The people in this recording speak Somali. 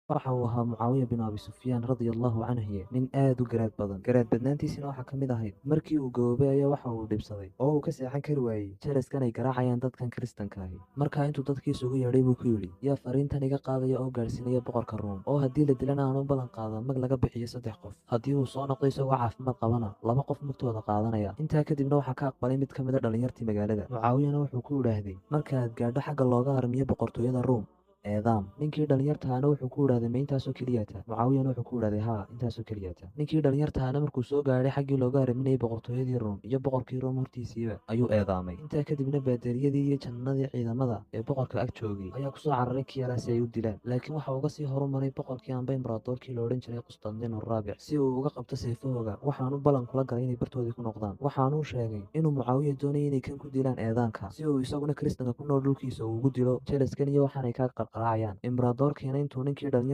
Waxa uu ahaa Mucaawiya bin Abi Sufyaan radiyallahu canhu, nin aad u garaad badan. Garaad badnaantiisina waxaa ka mid ahayd markii uu gaboobay ayaa waxa uu dhibsaday oo uu ka seexan kari waayey jelaskan ay garaacayaan dadkan kiristanka ahi. Markaa intuu dadkii isugu yeedhay buu ku yidhi, yaa fariintan iga qaadaya oo gaadhsiinaya boqorka Ruum, oo haddii la dilana aan u ballan qaado mag laga bixiyo 3 qof, haddii uu soo noqdo isagoo caafimaad qabana 2 qof magtooda qaadanaya. Intaa kadibna waxaa ka aqbalay mid ka mid a dhallinyartii magaalada. Mucaawiyana wuxuu ku idhaahday, markaaad gaadho xagga looga harmiyo boqortooyada Ruum, eedaam. Ninkii dhallinyartaana wuxuu ku idhahday, ma intaasoo keliyata? Mucaawiyana wuxuu ku idhahday, haa, intaasoo keliyata. Ninkii dhallinyartaana markuu soo gaadhay xaggii looga haraminayay boqortooyadii Ruum iyo boqorkii Ruum hortiisiiba ayuu eedaamay. Intaa kadibna baaderiyadii iyo jannadii ciidamada ee boqorka ag joogay ayaa kusoo cararay kii yaraa si ay u dilaan, laakiin waxa uga sii horumaray boqorkii amba imbaradoorkii la odhan jiray Qustandin Araabic si uu uga qabto seefahooga. Waxaanu ballan kula galay inay bartoodii ku noqdaan. Waxaanuu sheegay inuu Mucaawiya doonayay inay kan ku dilaan eedaanka, si uu isaguna kiristanka ku nool dhulkiisa uu ugu dilo jelaskan iyo waxaanay kaa qarqaraacayaan. Imbaradoorkiina intuu ninkii dhallinyar